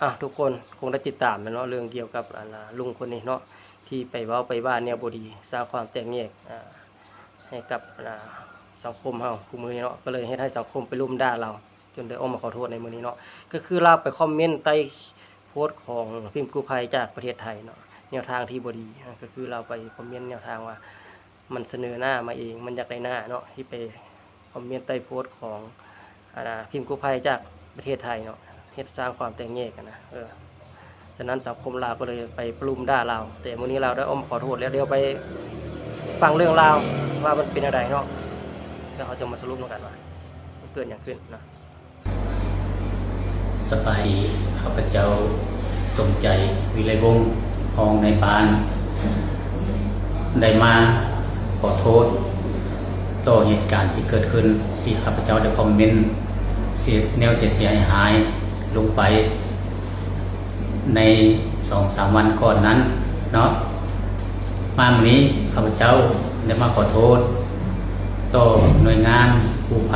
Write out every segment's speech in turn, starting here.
ອ່ະ ທຸກຄົນຄົງໄດ້ຕິດຕາມແລ້ວເນາະ ເລື່ອງກ່ຽວກັບ ອັນ ລຸງຄົນນີ້ເນາະ ທີ່ໄປເວົ້າໄປວ່າແນວບໍ່ດີ ສ້າງຄວາມແຕກແຍກ ອ່າ ໃຫ້ກັບ ອັນ ສັງຄົມເຮົາຄູ່ມື້ນີ້ເນາະ ກໍເລີຍເຮັດໃຫ້ສັງຄົມໄປລຸມດ່າລາວ ຈົນໄດ້ອອກມາຂໍໂທດໃນມື້ນີ້ເນາະ ກໍຄືລາວໄປຄອມເມັນໃຕ້ໂພສຂອງທີມກູ້ໄພຈາກປະເທດໄທເນາະ ແນວທາງທີ່ບໍ່ດີ ກໍຄືລາວໄປຄອມເມັນແນວທາງວ່າ ມັນສະເໜີໜ້າມາເອງ ມັນຢາກໄດ້ໜ້າເນາະ ທີ່ໄປຄອມເມັນໃຕ້ໂພສຂອງ ອັນ ທີມກູ້ໄພຈາກປະເທດໄທເນາະ ເຮັດສ້າງຄວາມແຕກແຍກຫັ້ນນະ ເອີ ສະນັ້ນສັງຄົມລາວກໍເລີຍໄປປະລຸມດ່າລາວ ແຕ່ມື້ນີ້ລາວໄດ້ອອກມາຂໍໂທດແລ້ວ ດຽວໄປຟັງເລື່ອງລາວວ່າມັນເປັນແນວໃດເນາະ ແລ້ວເຮົາຈະມາສະຫຼຸບນຳກັນວ່າມັນເກີດຫຍັງຂຶ້ນເນາະ. ສະບາຍດີ ຂ້າພະເຈົ້າ ສົມໃຈ ວິໄລວົງ ຮອງນາຍບ້ານ ໄດ້ມາຂໍໂທດຕໍ່ເຫດການທີ່ເກີດຂຶ້ນ ທີ່ຂ້າພະເຈົ້າໄດ້ຄອມເມັນເສຍ ແນວເສຍຫາຍໆລົງໄປ ໃນສອງສາມວັນກ່ອນນັ້ນເນາະ ມາມື້ນີ້ຂ້າພະເຈົ້າໄດ້ມາຂໍໂທດຕໍ່ໜ່ວຍງານກູ້ໄພ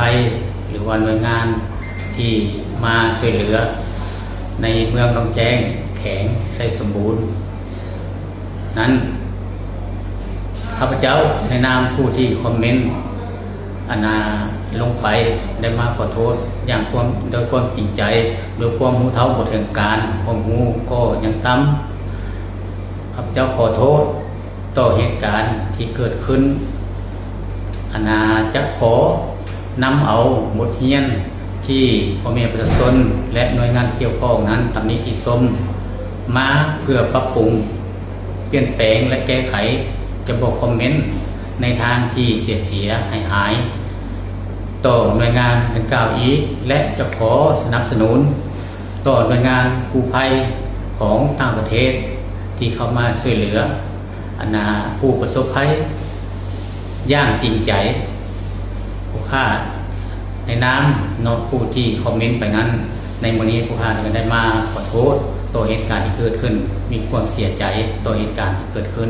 ຫຼືວ່າໜ່ວຍງານທີ່ມາຊ່ວຍເຫຼືອໃນເມືອງໜອງແຈ້ງ ແຂວງໄຊສົມບູນນັ້ນ ຂ້າພະເຈົ້າໃນນາມຜູ້ທີ່ຄອມເມັນ ອັນນາ ລົງໄປ ໄດ້ມາຂໍໂທດຢ່າງຄວາມ ດ້ວຍຄວາມຈິງໃຈ ດ້ວຍຄວາມຮູ້ເທົ່າບໍ່ເຖິງການ ຄວາມຮູ້ກໍຍັງຕ່ຳ ຂ້າພະເຈົ້າຂໍໂທດຕໍ່ເຫດການທີ່ເກີດຂຶ້ນ ອັນນາ ຈະຂໍນຳເອົາບົດຮຽນທີ່ພໍ່ແມ່ປະຊາຊົນ ແລະ ໜ່ວຍງານກ່ຽວຂ້ອງນັ້ນຕຳໜິຕິຊົມມາເພື່ອປັບປຸງ ປ່ຽນແປງ ແລະ ແກ້ໄຂ ຈະບໍ່ຄອມເມັນໃນທາງທີ່ເສຍຫາຍໆຕໍ່ໜ່ວຍງານດັ່ງກ່າວອີກ ແລະ ຈະຂໍສະໜັບສະໜູນຕໍ່ໜ່ວຍງານກູ້ໄພຂອງຕ່າງປະເທດທີ່ເຂົ້າມາຊ່ວຍເຫຼືອ ອັນນາ ຜູ້ປະສົບໄພຢ່າງຈິງໃຈ. ຜູ້ຂ້າໃນນາມເນາະ ຜູ້ທີ່ຄອມເມັນໄປນັ້ນ ໃນມື້ນີ້ຜູ້ຂ້າກໍໄດ້ມາຂໍໂທດຕໍ່ເຫດການທີ່ເກີດຂຶ້ນ ມີຄວາມເສຍໃຈຕໍ່ເຫດການທີ່ເກີດຂຶ້ນ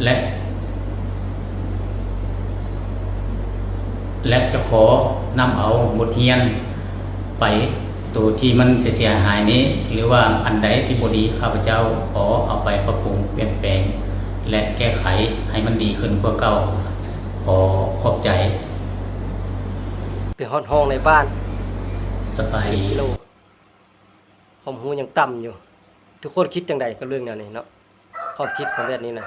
ແລະ ແລະ ຈະຂໍນຳເອົາບົດຮຽນໄປ ໂຕທີ່ມັນເສຍຫາຍໆນີ້ ຫຼືວ່າອັນໃດທີ່ບໍ່ດີ ຂ້າພະເຈົ້າຂໍເອົາໄປປັບປຸງປ່ຽນແປງ ແລະ ແກ້ໄຂໃຫ້ມັນດີຂຶ້ນກວ່າເກົ່າ. ຂໍຂອບໃຈ. ໄປຮອດຮອງນາຍບ້ານ ສະບາຍດີ ຄວາມຮູ້ຍັງຕ່ຳຢູ່. ທຸກຄົນຄິດຈັ່ງໃດກັບເລື່ອງແນວນີ້ເນາະ? ຄວາມຄິດຂອງແບບນີ້ນະ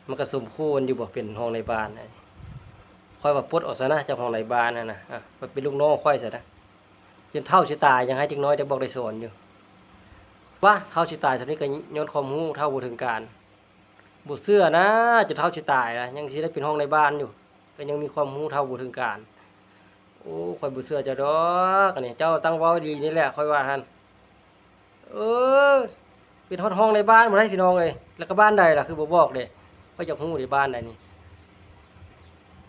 ມັນກະສົມຄວນຢູ່ບໍ່ ເປັນຮອງນາຍບ້ານ? ຂ້ອຍວ່າປົດອອກຊະນະ ເຈົ້າຮອງນາຍບ້ານຫັ້ນນະ ອາ ໄປເປັນລູກນ້ອງຂ້ອຍຊະນະ. ຈົນເຖົ້າຊິຕາຍຍັງໃຫ້ເດັກນ້ອຍໄດ້ບອກໄດ້ສອນຢູ່. ວະ ເຖົ້າຊິຕາຍສ່ຳນີ້ກໍຍ້ອນຄວາມຮູ້ເທົ່າບໍ່ເຖິງການ. ບໍ່ເຊື່ອນະ ຈົນເຖົ້າຊິຕາຍລະ ຍັງຊິໄດ້ເປັນຮອງນາຍບ້ານຢູ່ ກໍຍັງມີຄວາມຮູ້ເທົ່າບໍ່ເຖິງການ. ໂອ້ ຂ້ອຍບໍ່ເຊື່ອເຈົ້າດອກ ອັນນີ້ ເຈົ້າຕັ້ງເວົ້າດີນີ້ແຫຼະ ຂ້ອຍວ່າຫັ້ນ. ເອີ ເປັນຮອດຮອງນາຍບ້ານພຸ້ນໃດ໋ ພີ່ນ້ອງເອີຍ. ແລ້ວກໍບ້ານໃດລະ ຄືບໍ່ບອກເດ? ຂ້ອຍຢາກຮູ້ເດ ບ້ານໃດນີ້.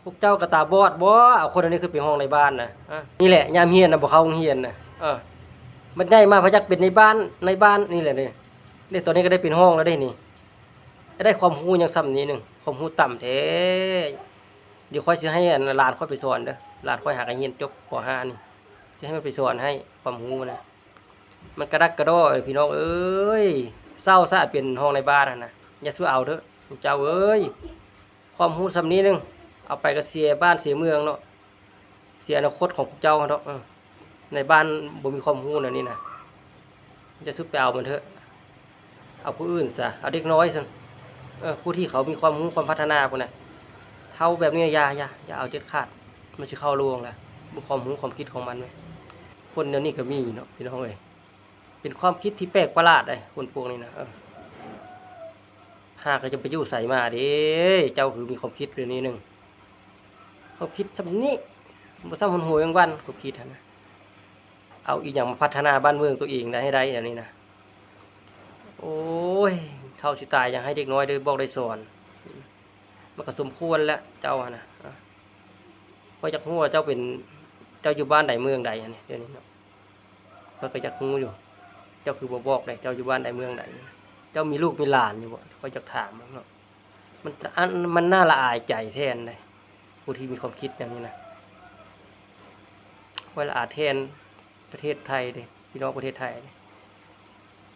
ພວກເຈົ້າກໍຕາບອດບໍ? ເອົາຄົນອັນນີ້ຂຶ້ນເປັນຮອງນາຍບ້ານນະ. ອາ ນີ້ແຫຼະ ຍາມຮຽນນະ ບໍ່ເຂົ້າໂຮງຮຽນນະ. ເອີ ບັດໃຫຍ່ມາພັດຢາກເປັນນາຍບ້ານ ນາຍບ້ານນີ້ແຫຼະເດ. ເດ ຕອນນີ້ກໍໄດ້ເປັນຮອງແລ້ວເດນີ້. ໄດ້ຄວາມຮູ້ຫຍັງສ່ຳນີ້ໜຶ່ງ ຄວາມຮູ້ຕ່ຳແທ້. ດຽວຂ້ອຍຊິໃຫ້ ອັນ ຫຼານຂ້ອຍໄປສອນເດີ ຫຼານຂ້ອຍຫາກໍຮຽນຈົບ ປໍຫ້າ ນີ້ ຊິໃຫ້ມັນໄປສອນໃຫ້ຄວາມຮູ້ນະ. ມັນກະດັກກະດໍ້ ເອີ ພີ່ນ້ອງເອີຍ. ເຊົາຊະ ເປັນຮອງນາຍບ້ານຫັ້ນນະ ຢ່າສູ່ເອົາເທີ ເຈົ້າເອີຍ. ຄວາມຮູ້ສ່ຳນີ້ໜຶ່ງ ເອົາໄປກໍເສຍບ້ານເສຍເມືອງເນາະ. ເສຍອະນາຄົດຂອງພວກເຈົ້າເນາະ. ເອີ ໃນບ້ານບໍ່ມີຄວາມຮູ້ແນວນີ້ນະ ຢ່າສຸດໄປເອົາມັນເທີ. ເອົາຜູ້ອື່ນຊະ ເອົາເດັກນ້ອຍຊັ້ນ. ເອີ ຜູ້ທີ່ເຂົາມີຄວາມຮູ້ຄວາມພັດທະນາພຸ້ນນະ. ເຖົ້າແບບນີ້ຢ່າ ຢ່າ ຢ່າເອົາເດັດຂາດ. ມັນຊິເຂົ້າລວງລະ ເບິ່ງຄວາມຮູ້ຄວາມຄິດຂອງມັນເວີຍ. ຄົນແນວນີ້ກໍມີເນາະ ພີ່ນ້ອງເອີຍ. ເປັນຄວາມຄິດທີ່ແປກປະຫຼາດເດ້ ຄົນພວກນີ້ນະ. ເອີ ຫາກໍຈະໄປຢູ່ໃສມາເດ້ ເຈົ້າຄືມີຄວາມຄິດແບບນີ້ໜຶ່ງ. ຄວາມຄິດສ່ຳນີ້ ບໍ່ຊ້ຳຫົນຫົວແມງວັນ ຄວາມຄິດຫັ້ນນະ. ເອົາອີ່ຫຍັງມາພັດທະນາບ້ານເມືອງຕົວເອງໄດ້ໃຫ້ໄດ້ ອັນນີ້ນະ. ໂອ້ຍ ເຖົ້າຊິຕາຍ ຢາກໃຫ້ເດັກນ້ອຍໄດ້ບອກໄດ້ສອນ. ມັນກໍສົມຄວນແຫຼະ ເຈົ້າຫັ້ນນະ. ຂ້ອຍຢາກຮູ້ວ່າເຈົ້າເປັນ ເຈົ້າຢູ່ບ້ານໃດເມືອງໃດ ອັນນີ້ ດຽວນີ້ເນາະ. ຂ້ອຍກໍຢາກຮູ້ຢູ່ ເຈົ້າຄືບໍ່ບອກເດ້ ເຈົ້າຢູ່ບ້ານໃດເມືອງໃດ? ເຈົ້າມີລູກມີຫຼານຢູ່ບໍ່? ຂ້ອຍຢາກຖາມເນາະ. ມັນ ອັນ ມັນໜ້າລະອາຍໃຈແທນເດ້ ຜູ້ທີ່ມີຄວາມຄິດແນວນີ້ນະ. ຂ້ອຍລະອາຍແທນປະເທດໄທເດ້ ພີ່ນ້ອງປະເທດໄທເດ້.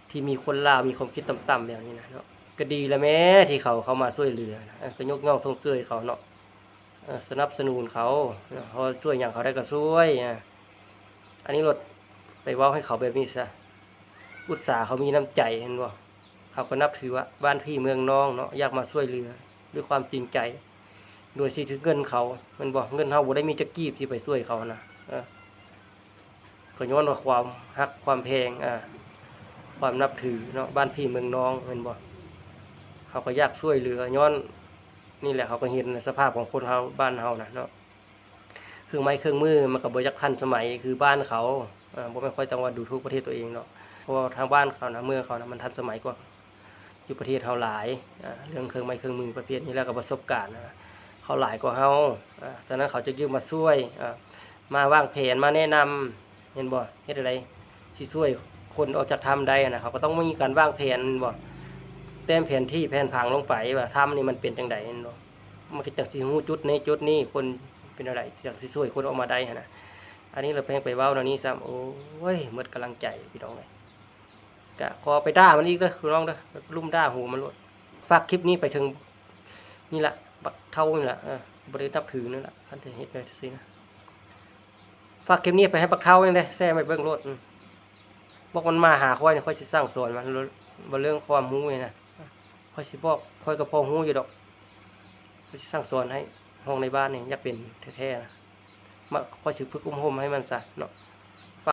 ທີ່ມີຄົນລາວມີຄວາມຄິດຕ່ຳໆແບບນີ້ນະເນາະ ກໍດີລະແມ້ທີ່ເຂົາເຂົ້າມາຊ່ວຍເຫຼືອນະ ເອີ ກໍຍົກຍ້ອງຊົມເຊີຍເຂົາເນາະ ເອີ ສະໜັບສະໜູນເຂົາເນາະ ເຮົາຊ່ວຍຫຍັງເຂົາໄດ້ກໍຊ່ວຍ ອາ ອັນນີ້ໂລດ ໄປເວົ້າໃຫ້ເຂົາແບບນີ້ຊະ ອຸດສາເຂົາມີນ້ຳໃຈ ເຫັນບໍ່? ເຂົາກໍນັບຖືວ່າບ້ານພີ່ເມືອງນ້ອງເນາະ ຢາກມາຊ່ວຍເຫຼືອດ້ວຍຄວາມຈິງໃຈ ໂດຍຊິຖືເງິນເຂົາ ແມ່ນບໍ່? ເງິນເຮົາບໍ່ໄດ້ມີຈັກກີບຊິໄປຊ່ວຍເຂົານະ ເອີ ກໍຍ້ອນວ່າຄວາມຮັກຄວາມແພງ ອາ ຄວາມນັບຖືເນາະ ບ້ານພີ່ເມືອງນ້ອງ ແມ່ນບໍ່? ເຂົາກໍຢາກຊ່ວຍເຫຼືອ ຍ້ອນນີ້ແຫຼະ ເຂົາກໍເຫັນສະພາບຂອງຄົນເຮົາ ບ້ານເຮົານະເນາະ ເຄື່ອງໄມ້ເຄື່ອງມືມັນກໍບໍ່ຢາກທັນສະໄໝຄືບ້ານເຂົາ ອາ ບໍ່ແມ່ນຂ້ອຍຕ້ອງວ່າດູຖູກປະເທດຕົວເອງເນາະ ເພາະວ່າທາງບ້ານເຂົານະ ເມືອງເຂົານະ ມັນທັນສະໄໝກວ່າຢູ່ປະເທດເຮົາຫຼາຍ ອາ ເລື່ອງເຄື່ອງໄມ້ເຄື່ອງມືປະເພດນີ້ ແລ້ວກໍປະສົບການນະ ເຂົາຫຼາຍກວ່າເຮົາ ອາ ສະນັ້ນເຂົາຈະຢືມມາຊ່ວຍ ອາ ມາວາງແຜນ ມາແນະນຳ ແມ່ນບໍ່? ເຮັດແນວໃດຊິຊ່ວຍຄົນອອກຈາກຖ້ຳໄດ້ຫັ້ນນະ ເຂົາກໍຕ້ອງມີການວາງແຜນ ແມ່ນບໍ່? ແຕ້ມແຜນທີ່ແຜນຜັງລົງໄປວ່າຖ້ຳນີ້ມັນເປັນຈັ່ງໃດ ແມ່ນບໍ່? ມັນກໍຈັ່ງຊິຮູ້ຈຸດນີ້ຈຸດນີ້ ຄົນເປັນແນວໃດ ຈັ່ງຊິຊ່ວຍຄົນອອກມາໄດ້ຫັ້ນນະ ອັນນີ້ລະແພງໄປເວົ້າແນວນີ້ຊ້ຳ ໂອ້ຍ ໝົດກຳລັງໃຈພີ່ນ້ອງເອີຍ ກະຂໍໄປດ່າມັນອີກເດີພີ່ນ້ອງເດີ ໄປລຸມດ່າຫູມັນໂລດ ຝາກຄລິບນີ້ໄປເຖິງ ນີ້ລະ ບັກເຖົ້ານີ້ລະ ເອີ ບໍ່ໄດ້ນັບຖືນີ້ລະ ຄັນຈະເຮັດແບບຊີ້ນະ ຝາກຄລິບນີ້ໄປໃຫ້ບັກເຖົ້ານີ້ເດ້ ແຊໄປເບິ່ງໂລດ ອືມ ບອກມັນມາຫາຂ້ອຍນີ້ ຂ້ອຍຊິສັ່ງສອນມັນໂລດ ວ່າເລື່ອງຄວາມຮູ້ນີ້ນະ ຂ້ອຍຊິບອກ ຂ້ອຍກໍພໍຮູ້ຢູ່ດອກ ຂ້ອຍຊິສັ່ງສອນໃຫ້ ຫ້ອງໃນບ້ານນີ້ຢາກເປັນແທ້ໆນະ ມາ ຂ້ອຍຊິຝຶກອົບຮົມໃຫ້ມັນຊະເນາະ